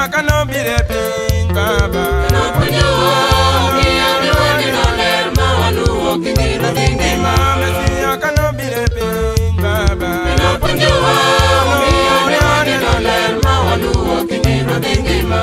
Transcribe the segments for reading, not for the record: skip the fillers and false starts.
Mesia kanobiro e piny baba. Nopuonjowa, omiyo ne waneno ler ma waluwo kingiro dhi ngima. Mesia kanobiro e piny baba. Nopuonjowa, omiyo ne waneno ler ma waluwo kingiro dhi ngima.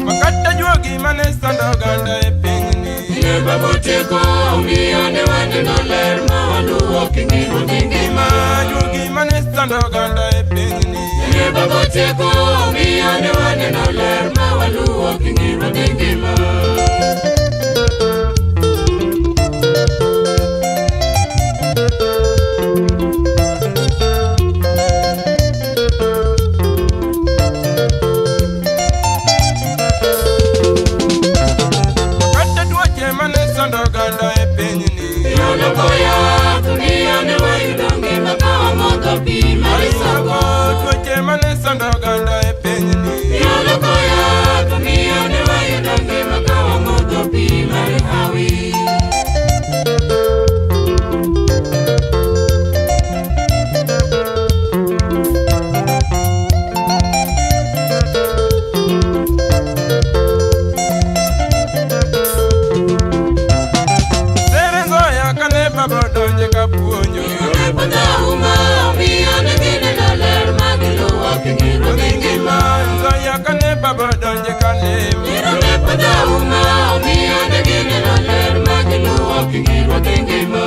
Makata juogi mane sando oganda e pinyni. Ne baba otieko, omiyo ne waneno ler ma waluwo kingiro dhi ngima. Juogi mane sando oganda e pinyni. Ne baba otieko, omiyo ne waneno ler ma waluwo kingiro dhi ngima. Makata tuoche mane sando oganda e pinyni. Nolokoya, omiyo ne wayudo ngima ka wamodho pi mar soko. Tuoche mane sando oganda e pinyni. Nolokoya, omiyo ne wayudo ngima ka wamodho pi mar hawi. Sere Nzoia kane baba odonje ka puonjo. Ne podho uma, omiyo ne gineno ler ma giluwo kingiro dhi ngima. Nzoia kane baba odonje ka lemo. Ne podho uma, omiyo ne gineno ler ma giluwo kingiro dhi ngima.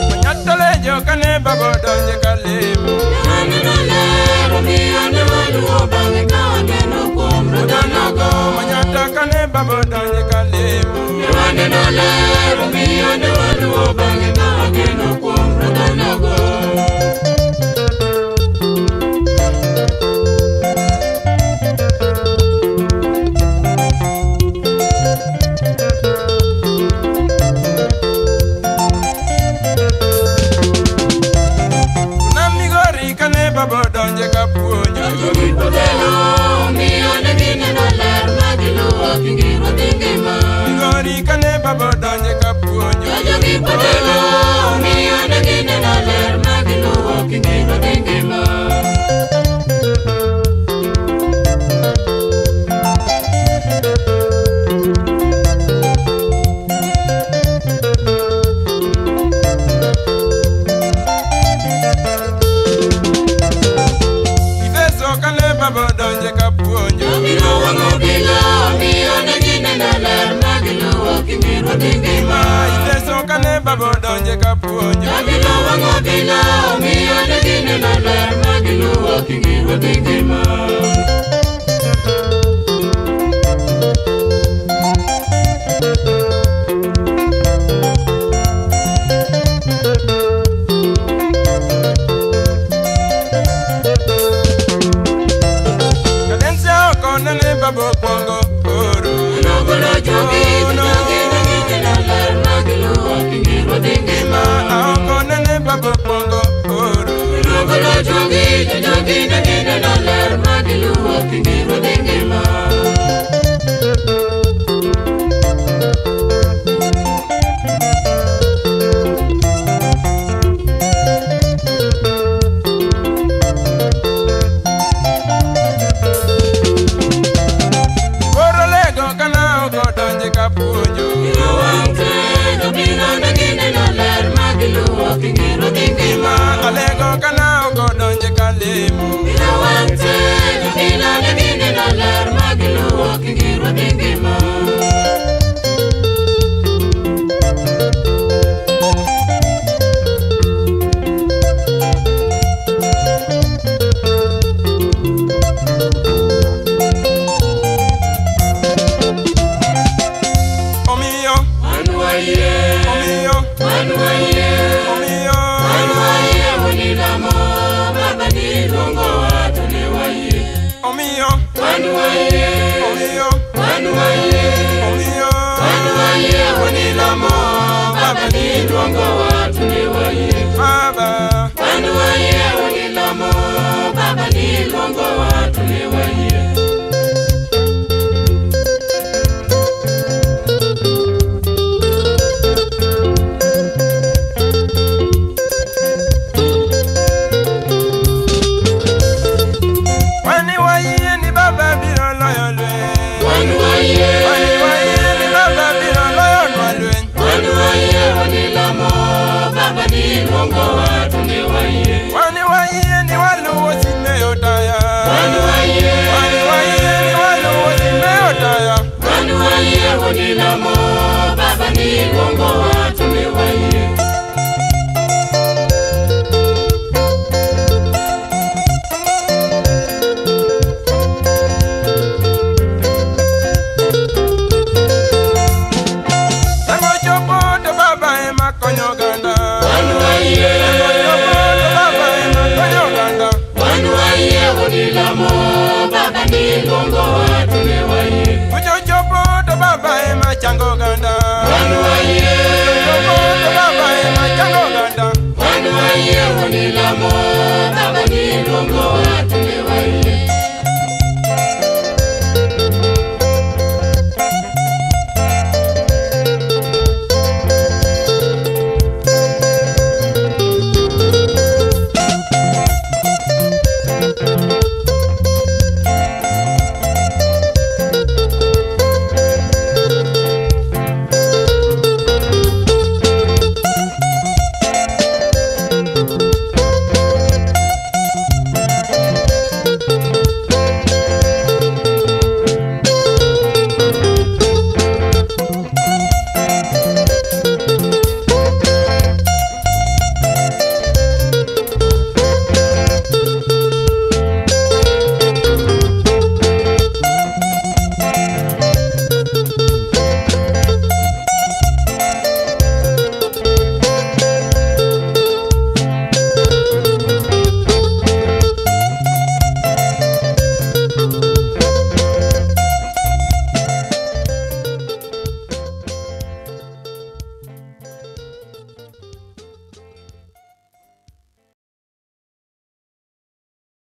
Manyatalejo kane baba odonje ka lemo. Waneno ler, omiyo ne waluwo bang'e ka wageno kuom Ruodhanogo. Manyata kane baba odonje ka lemo. Waneno ler, omiyo ne waluwo bang'e ka wageno kuom Ruodhanogo. Tuna Migori kane baba odonje ka puonjo. Jogi potelo, omiyo ne gineno ler ma giluwo kingiro dhi ngima. Migori kane baba odonje ka puonjo. Jogi potelo, omiyo ne gineno ler ma giluwo kingiro dhi ngima. Ifeso kane baba odonje ka puonjo. Jobiro wang'o obila, omiyo ne gineno ler ma giluwo kingiro dhi ngima. Ifeso kane baba odonje ka puonjo. Jobiro wang'o obila, omiyo ne gineno ler ma giluwo kingiro dhi ngima. Kadensia oko nene baba okwongo oro. Nogolo jogi, to jogi ne gineno ler ma giluwo kingiro dhi ngima. Aoko nene baba okwongo oro. Nogolo jogi, to jogi ne gineno ler ma giluwo Wan wayie, Omiyo, wan wayie, omiyo. Wan wayie wonilamo, Baba ni luongowa to ne wayie. Baba. Wan wayie wonilamo, Baba ni luongowa to ne wayie. Wani wayie ni Baba biro loyo lweny. Wan wayie, Wani wayie ni Baba biro loyonwa lweny. Wan wayie wonilamo, Baba ni luongowa to ne wayie. Wani wayie ni waluwo Simeo taya. Wan wayie, Wani wayie ni waluwo Simeo taya. Wan wayie wonilamo, Baba ni luongowa to ne wayie. Tango chopo to Baba ema konyo oganda. Wan wayie, Tango chopo to Baba ema konyo oganda. Wan wayie wonilamo, Baba ni luongowa to ne wayie. Kucho chopo to Baba ema chango.